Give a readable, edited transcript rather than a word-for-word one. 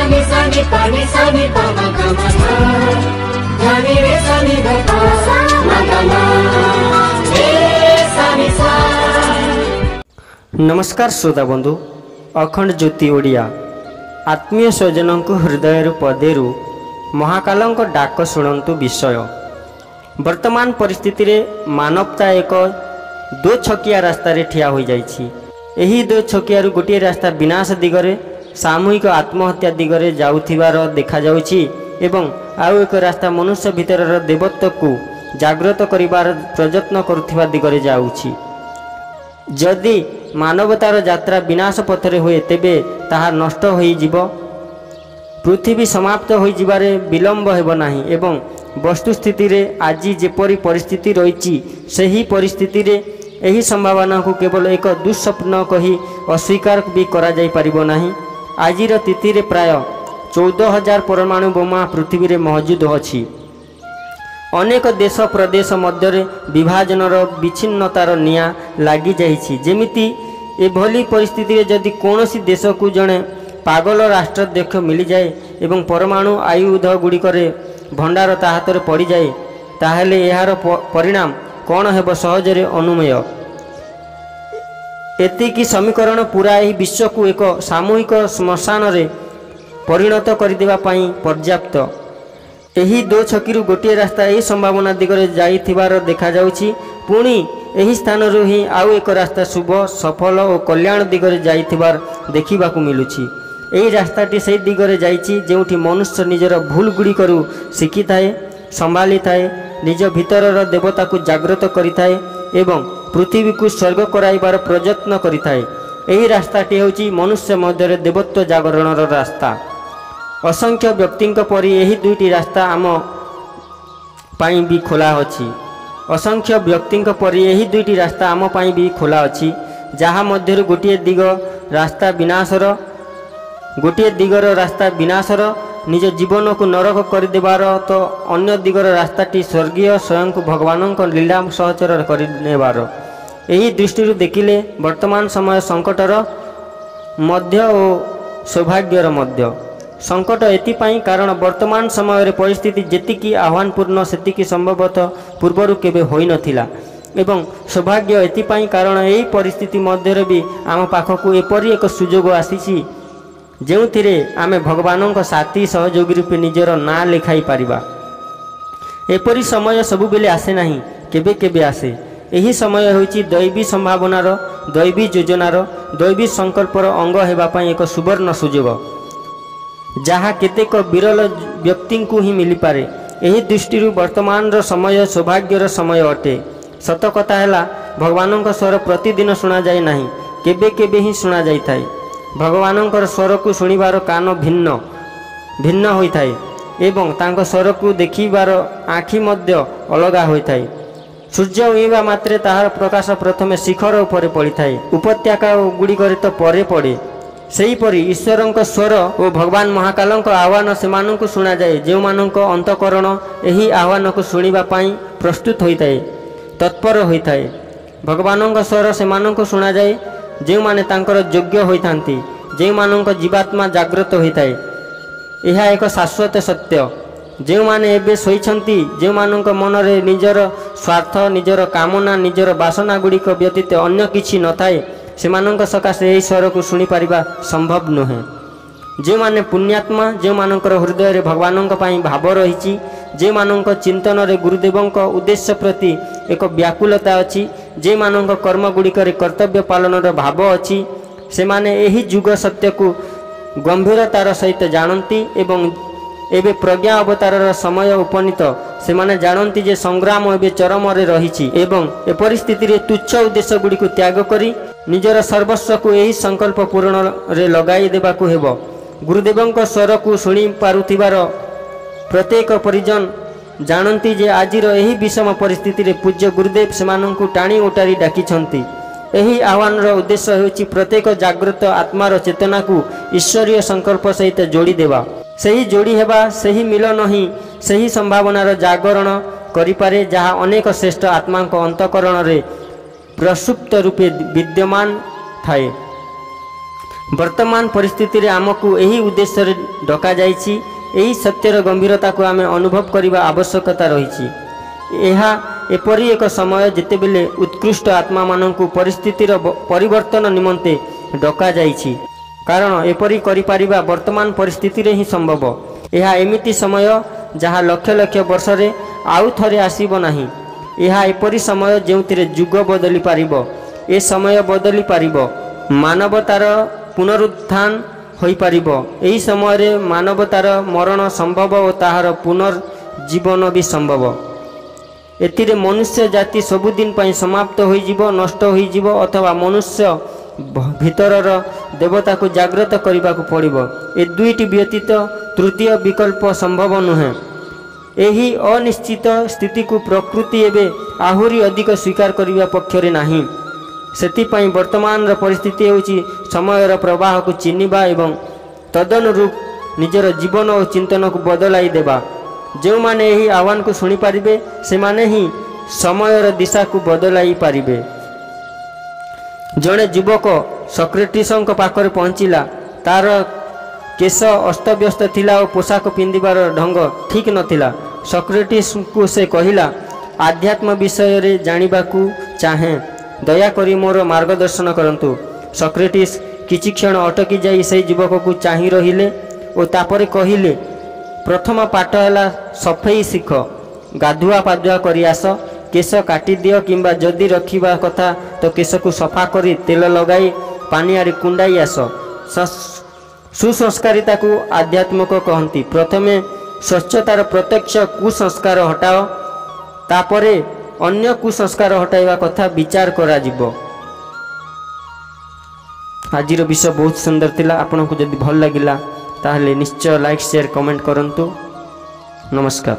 नि सा नि प नि सा नि प म ग म ध ध नि रे सा नि ध प म ग म रे सा नि सा। ନମସ୍କାର ଶ୍ରୋତା ବନ୍ଧୁ, ଅଖଣ୍ଡ ଜ୍ୟୋତି ଓଡ଼ିଆ ଆତ୍ମୀୟ ସ୍ୱଜନଙ୍କୁ ହୃଦୟରୁ ପଦେରୁ ମହାକାଲଙ୍କ ଡାକ ଶୁଣନ୍ତୁ ବିଷୟ। ବର୍ତ୍ତମାନ ପରିସ୍ଥିତିରେ ମାନବତା ଏକ ଦୋଛକିଆ ରାସ୍ତାରେ ଠିଆ ହୋଇଯାଇଛି। ଏହି ଦୋଛକିଆରୁ ଗୋଟିଏ ରାସ୍ତା ବିନାଶ ଦିଗରେ, ସାମୂହିକ ଆତ୍ମହତ୍ୟା ଦିଗରେ ଯାଉଥିବାର ଦେଖାଯାଉଛି ଏବଂ ଆଉ ଏକ ରାସ୍ତା ମନୁଷ୍ୟ ଭିତରର ଦେବତ୍ୱକୁ ଜାଗ୍ରତ କରିବାର ପ୍ରଯତ୍ନ କରୁଥିବା ଦିଗରେ ଯାଉଛି। ଯଦି ମାନବତାର ଯାତ୍ରା ବିନାଶ ପଥରେ ହୁଏ, ତେବେ ତାହା ନଷ୍ଟ ହୋଇଯିବ। ପୃଥିବୀ ସମାପ୍ତ ହୋଇଯିବାରେ ବିଳମ୍ବ ହେବ ନାହିଁ ଏବଂ ବସ୍ତୁସ୍ଥିତିରେ ଆଜି ଯେପରି ପରିସ୍ଥିତି ରହିଛି, ସେହି ପରିସ୍ଥିତିରେ ଏହି ସମ୍ଭାବନାକୁ କେବଳ ଏକ ଦୁଃସ୍ୱପ୍ନ କହି ଅସ୍ୱୀକାର ବି କରାଯାଇପାରିବ ନାହିଁ। ଆଜିର ତିଥିରେ ପ୍ରାୟ 14,000 ପରମାଣୁ ବୋମା ପୃଥିବୀରେ ମହଜୁଦ ଅଛି। ଅନେକ ଦେଶ ପ୍ରଦେଶ ମଧ୍ୟରେ ବିଭାଜନର, ବିଚ୍ଛିନ୍ନତାର ନିଆଁ ଲାଗିଯାଇଛି ଯେମିତି। ଏଭଳି ପରିସ୍ଥିତିରେ ଯଦି କୌଣସି ଦେଶକୁ ଜଣେ ପାଗଳ ରାଷ୍ଟ୍ରାଧ୍ୟକ୍ଷ ମିଳିଯାଏ ଏବଂ ପରମାଣୁ ଆୟୁଧ ଗୁଡ଼ିକରେ ଭଣ୍ଡାର ତା ହାତରେ ପଡ଼ିଯାଏ, ତାହେଲେ ଏହାର ପରିଣାମ କ'ଣ ହେବ ସହଜରେ ଅନୁମେୟ। ଏତିକି ସମୀକରଣ ପୁରା ଏହି ବିଶ୍ୱକୁ ଏକ ସାମୂହିକ ଶ୍ମଶାନରେ ପରିଣତ କରିଦେବା ପାଇଁ ପର୍ଯ୍ୟାପ୍ତ। ଏହି ଦୋଛକିରୁ ଗୋଟିଏ ରାସ୍ତା ଏହି ସମ୍ଭାବନା ଦିଗରେ ଯାଇଥିବାର ଦେଖାଯାଉଛି। ପୁଣି ଏହି ସ୍ଥାନରୁ ହିଁ ଆଉ ଏକ ରାସ୍ତା ଶୁଭ, ସଫଳ ଓ କଲ୍ୟାଣ ଦିଗରେ ଯାଇଥିବାର ଦେଖିବାକୁ ମିଳୁଛି। ଏହି ରାସ୍ତାଟି ସେହି ଦିଗରେ ଯାଇଛି ଯେଉଁଠି ମନୁଷ୍ୟ ନିଜର ଭୁଲ ଗୁଡ଼ିକରୁ ଶିଖିଥାଏ, ସମ୍ଭାଳିଥାଏ, ନିଜ ଭିତରର ଦେବତାକୁ ଜାଗ୍ରତ କରିଥାଏ ଏବଂ ପୃଥିବୀକୁ ସ୍ୱର୍ଗ କରାଇବାର ପ୍ରଯତ୍ନ କରିଥାଏ। ଏହି ରାସ୍ତାଟି ହେଉଛି ମନୁଷ୍ୟ ମଧ୍ୟରେ ଦେବତ୍ୱ ଜାଗରଣର ରାସ୍ତା। ଅସଂଖ୍ୟ ବ୍ୟକ୍ତିଙ୍କ ପରି ଏହି ଦୁଇଟି ରାସ୍ତା ଆମ ପାଇଁ ବି ଖୋଲା ଅଛି। ଅସଂଖ୍ୟ ବ୍ୟକ୍ତିଙ୍କ ପରି ଏହି ଦୁଇଟି ରାସ୍ତା ଆମ ପାଇଁ ବି ଖୋଲା ଅଛି, ଯାହା ମଧ୍ୟରୁ ଗୋଟିଏ ଦିଗ ରାସ୍ତା ବିନାଶର, ଗୋଟିଏ ଦିଗର ରାସ୍ତା ବିନାଶର, ନିଜ ଜୀବନକୁ ନରକ କରିଦେବାର ତ ଅନ୍ୟ ଦିଗର ରାସ୍ତାଟି ସ୍ୱର୍ଗୀୟ, ସ୍ୱୟଂକୁ ଭଗବାନଙ୍କ ଲୀଳା ସହଚର କରିନେବାର। ଏହି ଦୃଷ୍ଟିରୁ ଦେଖିଲେ ବର୍ତ୍ତମାନ ସମୟ ସଙ୍କଟର ମଧ୍ୟ ଓ ସୌଭାଗ୍ୟର ମଧ୍ୟ। ସଙ୍କଟ ଏଥିପାଇଁ, କାରଣ ବର୍ତ୍ତମାନ ସମୟରେ ପରିସ୍ଥିତି ଯେତିକି ଆହ୍ୱାନପୂର୍ଣ୍ଣ, ସେତିକି ସମ୍ଭବତଃ ପୂର୍ବରୁ କେବେ ହୋଇନଥିଲା, ଏବଂ ସୌଭାଗ୍ୟ ଏଥିପାଇଁ, କାରଣ ଏହି ପରିସ୍ଥିତି ମଧ୍ୟରେ ବି ଆମ ପାଖକୁ ଏପରି ଏକ ସୁଯୋଗ ଆସିଛି ଯେଉଁଥିରେ ଆମେ ଭଗବାନଙ୍କ ସାଥୀ ସହଯୋଗୀ ରୂପେ ନିଜର ନାଁ ଲେଖାଇ ପାରିବା। ଏପରି ସମୟ ସବୁବେଳେ ଆସେ ନାହିଁ, କେବେ କେବେ ଆସେ। ଏହି ସମୟ ହେଉଛି ଦୈବୀ ସମ୍ଭାବନାର, ଦୈବୀ ଯୋଜନାର, ଦୈବୀ ସଂକଳ୍ପର ଅଙ୍ଗ ହେବା ପାଇଁ ଏକ ସୁବର୍ଣ୍ଣ ସୁଯୋଗ, ଯାହା କେତେକ ବିରଳ ବ୍ୟକ୍ତିଙ୍କୁ ହିଁ ମିଳିପାରେ। ଏହି ଦୃଷ୍ଟିରୁ ବର୍ତ୍ତମାନର ସମୟ ସୌଭାଗ୍ୟର ସମୟ ଅଟେ। ସତ କଥା ହେଲା, ଭଗବାନଙ୍କ ସ୍ୱର ପ୍ରତିଦିନ ଶୁଣାଯାଏ ନାହିଁ, କେବେ କେବେ ହିଁ ଶୁଣାଯାଇଥାଏ। ଭଗବାନଙ୍କର ସ୍ୱରକୁ ଶୁଣିବାର କାନ ଭିନ୍ନ ଭିନ୍ନ ହୋଇଥାଏ ଏବଂ ତାଙ୍କ ସ୍ୱରକୁ ଦେଖିବାର ଆଖି ମଧ୍ୟ ଅଲଗା ହୋଇଥାଏ। ସୂର୍ଯ୍ୟ ଉଇଁବା ମାତ୍ରେ ତାହାର ପ୍ରକାଶ ପ୍ରଥମେ ଶିଖର ଉପରେ ପଡ଼ିଥାଏ, ଉପତ୍ୟକା ଗୁଡ଼ିକରେ ତ ପରେ ପଡ଼େ। ସେହିପରି ଈଶ୍ୱରଙ୍କ ସ୍ୱର ଓ ଭଗବାନ ମହାକାଲଙ୍କ ଆହ୍ୱାନ ସେମାନଙ୍କୁ ଶୁଣାଯାଏ ଯେଉଁମାନଙ୍କ ଅନ୍ତଃକରଣ ଏହି ଆହ୍ୱାନକୁ ଶୁଣିବା ପାଇଁ ପ୍ରସ୍ତୁତ ହୋଇଥାଏ, ତତ୍ପର ହୋଇଥାଏ। ଭଗବାନଙ୍କ ସ୍ୱର ସେମାନଙ୍କୁ ଶୁଣାଯାଏ ଯେଉଁମାନେ ତାଙ୍କର ଯୋଗ୍ୟ ହୋଇଥାନ୍ତି, ଯେଉଁମାନଙ୍କ ଜୀବାତ୍ମା ଜାଗ୍ରତ ହୋଇଥାଏ। ଏହା ଏକ ଶାଶ୍ୱତ ସତ୍ୟ। ଯେଉଁମାନେ ଏବେ ଶୋଇଛନ୍ତି, ଯେଉଁମାନଙ୍କ ମନରେ ନିଜର ସ୍ୱାର୍ଥ, ନିଜର କାମନା, ନିଜର ବାସନା ଗୁଡ଼ିକ ବ୍ୟତୀତ ଅନ୍ୟ କିଛି ନଥାଏ, ସେମାନଙ୍କ ସକାଶେ ଏହି ସ୍ୱରକୁ ଶୁଣିପାରିବା ସମ୍ଭବ ନୁହେଁ। ଯେଉଁମାନେ ପୁଣ୍ୟାତ୍ମା, ଯେଉଁମାନଙ୍କର ହୃଦୟରେ ଭଗବାନଙ୍କ ପାଇଁ ଭାବ ରହିଛି, ଯେଉଁମାନଙ୍କ ଚିନ୍ତନରେ ଗୁରୁଦେବଙ୍କ ଉଦ୍ଦେଶ୍ୟ ପ୍ରତି ଏକ ବ୍ୟାକୁଳତା ଅଛି, ଯେଉଁମାନଙ୍କ କର୍ମ ଗୁଡ଼ିକରେ କର୍ତ୍ତବ୍ୟ ପାଳନର ଭାବ ଅଛି, ସେମାନେ ଏହି ଯୁଗ ସତ୍ୟକୁ ଗମ୍ଭୀରତାର ସହିତ ଜାଣନ୍ତି ଏବଂ ଏବେ ପ୍ରଜ୍ଞା ଅବତାରର ସମୟ ଉପନୀତ। ସେମାନେ ଜାଣନ୍ତି ଯେ ସଂଗ୍ରାମ ଏବେ ଚରମରେ ରହିଛି ଏବଂ ଏପରି ସ୍ଥିତିରେ ତୁଚ୍ଛ ଉଦ୍ଦେଶ୍ୟ ଗୁଡ଼ିକୁ ତ୍ୟାଗ କରି ନିଜର ସର୍ବସ୍ୱକୁ ଏହି ସଂକଳ୍ପ ପୂରଣରେ ଲଗାଇ ଦେବାକୁ ହେବ। ଗୁରୁଦେବଙ୍କ ସ୍ୱରକୁ ଶୁଣି ପାରୁଥିବାର ପ୍ରତ୍ୟେକ ପରିଜନ ଜାଣନ୍ତି ଯେ ଆଜିର ଏହି ବିଷମ ପରିସ୍ଥିତିରେ ପୂଜ୍ୟ ଗୁରୁଦେବ ସେମାନଙ୍କୁ ଟାଣି ଓଟାରି ଡାକିଛନ୍ତି। ଏହି ଆହ୍ୱାନର ଉଦ୍ଦେଶ୍ୟ ହେଉଛି ପ୍ରତ୍ୟେକ ଜାଗ୍ରତ ଆତ୍ମାର ଚେତନାକୁ ଈଶ୍ୱରୀୟ ସଂକଳ୍ପ ସହିତ ଯୋଡ଼ି ଦେବା। ସେହି ଯୋଡ଼ି ହେବା, ସେହି ମିଳନ ହିଁ ସେହି ସମ୍ଭାବନାର ଜାଗରଣ କରିପାରେ ଯାହା ଅନେକ ଶ୍ରେଷ୍ଠ ଆତ୍ମାଙ୍କ ଅନ୍ତଃକରଣରେ ପ୍ରସୁପ୍ତ ରୂପେ ବିଦ୍ୟମାନ ଥାଏ। ବର୍ତ୍ତମାନ ପରିସ୍ଥିତିରେ ଆମକୁ ଏହି ଉଦ୍ଦେଶ୍ୟରେ ଡକାଯାଇଛି। ଏହି ସତ୍ୟର ଗମ୍ଭୀରତାକୁ ଆମେ ଅନୁଭବ କରିବା ଆବଶ୍ୟକତା ରହିଛି। ଏହା ଏପରି ଏକ ସମୟ, ଯେତେବେଳେ ଉତ୍କୃଷ୍ଟ ଆତ୍ମାମାନଙ୍କୁ ପରିସ୍ଥିତିର ପରିବର୍ତ୍ତନ ନିମନ୍ତେ ଡକାଯାଇଛି, କାରଣ ଏପରି କରିପାରିବା ବର୍ତ୍ତମାନ ପରିସ୍ଥିତିରେ ହିଁ ସମ୍ଭବ। ଏହା ଏମିତି ସମୟ, ଯାହା ଲକ୍ଷ ଲକ୍ଷ ବର୍ଷରେ ଆଉ ଥରେ ଆସିବ ନାହିଁ। ଏହା ଏପରି ସମୟ, ଯେଉଁଥିରେ ଯୁଗ ବଦଳି ପାରିବ, ଏ ସମୟ ବଦଳି ପାରିବ, ମାନବତାର ପୁନରୁତ୍ଥାନ ହୋଇପାରିବ। ଏହି ସମୟରେ ମାନବତାର ମରଣ ସମ୍ଭବ ଓ ତାହାର ପୁନର୍ଜୀବନ ବି ସମ୍ଭବ। ଏଥିରେ ମନୁଷ୍ୟ ଜାତି ସବୁଦିନ ପାଇଁ ସମାପ୍ତ ହୋଇଯିବ, ନଷ୍ଟ ହୋଇଯିବ, ଅଥବା ମନୁଷ୍ୟ ଭିତରର ଦେବତାକୁ ଜାଗ୍ରତ କରିବାକୁ ପଡ଼ିବ। ଏ ଦୁଇଟି ବ୍ୟତୀତ ତୃତୀୟ ବିକଳ୍ପ ସମ୍ଭବ ନୁହେଁ। ଏହି ଅନିଶ୍ଚିତ ସ୍ଥିତିକୁ ପ୍ରକୃତି ଏବେ ଆହୁରି ଅଧିକ ସ୍ୱୀକାର କରିବା ପକ୍ଷରେ ନାହିଁ। ସେଥିପାଇଁ ବର୍ତ୍ତମାନର ପରିସ୍ଥିତି ହେଉଛି ସମୟର ପ୍ରବାହକୁ ଚିହ୍ନିବା ଏବଂ ତଦନୁରୂପ ନିଜର ଜୀବନ ଓ ଚିନ୍ତନକୁ ବଦଳାଇ ଦେବା। ଯେଉଁମାନେ ଏହି ଆହ୍ୱାନକୁ ଶୁଣିପାରିବେ, ସେମାନେ ହିଁ ସମୟର ଦିଶାକୁ ବଦଳାଇ ପାରିବେ। ଜଣେ ଯୁବକ ସକ୍ରେଟିସଙ୍କ ପାଖରେ ପହଞ୍ଚିଲା। ତାର କେଶ ଅସ୍ତବ୍ୟସ୍ତ ଥିଲା ଓ ପୋଷାକ ପିନ୍ଧିବାର ଢଙ୍ଗ ଠିକ୍ ନଥିଲା। ସକ୍ରେଟିସଙ୍କୁ ସେ କହିଲା, ଆଧ୍ୟାତ୍ମ ବିଷୟରେ ଜାଣିବାକୁ ଚାହେଁ, ଦୟାକରି ମୋର ମାର୍ଗଦର୍ଶନ କରନ୍ତୁ। ସକ୍ରେଟିସ୍ କିଛି କ୍ଷଣ ଅଟକି ଯାଇ ସେହି ଯୁବକକୁ ଚାହିଁ ରହିଲେ ଓ ତାପରେ କହିଲେ, ପ୍ରଥମ ପାଠ ହେଲା ସଫେଇ ଶିଖ। ଗାଧୁଆ ପାଧୁଆ କରି ଆସ, କେଶ କାଟିଦିଅ, କିମ୍ବା ଯଦି ରଖିବା କଥା ତ କେଶକୁ ସଫା କରି ତେଲ ଲଗାଇ ପାନିଆରେ କୁଣ୍ଡାଇ ଆସ। ସୁସଂସ୍କାରିତାକୁ ଆଧ୍ୟାତ୍ମିକ କହନ୍ତି। ପ୍ରଥମେ ସ୍ୱଚ୍ଛତାର ପ୍ରତ୍ୟକ୍ଷ କୁସଂସ୍କାର ହଟାଅ, ତାପରେ ଅନ୍ୟ କୁସଂସ୍କାର ହଟାଇବା କଥା ବିଚାର କରାଯିବ। ଆଜିର ବିଷୟ ବହୁତ ସୁନ୍ଦର ଥିଲା। ଆପଣଙ୍କୁ ଯଦି ଭଲ ଲାଗିଲା, ତାହେଲେ ନିଶ୍ଚୟ ଲାଇକ୍, ସେୟାର, କମେଣ୍ଟ କରନ୍ତୁ। ନମସ୍କାର।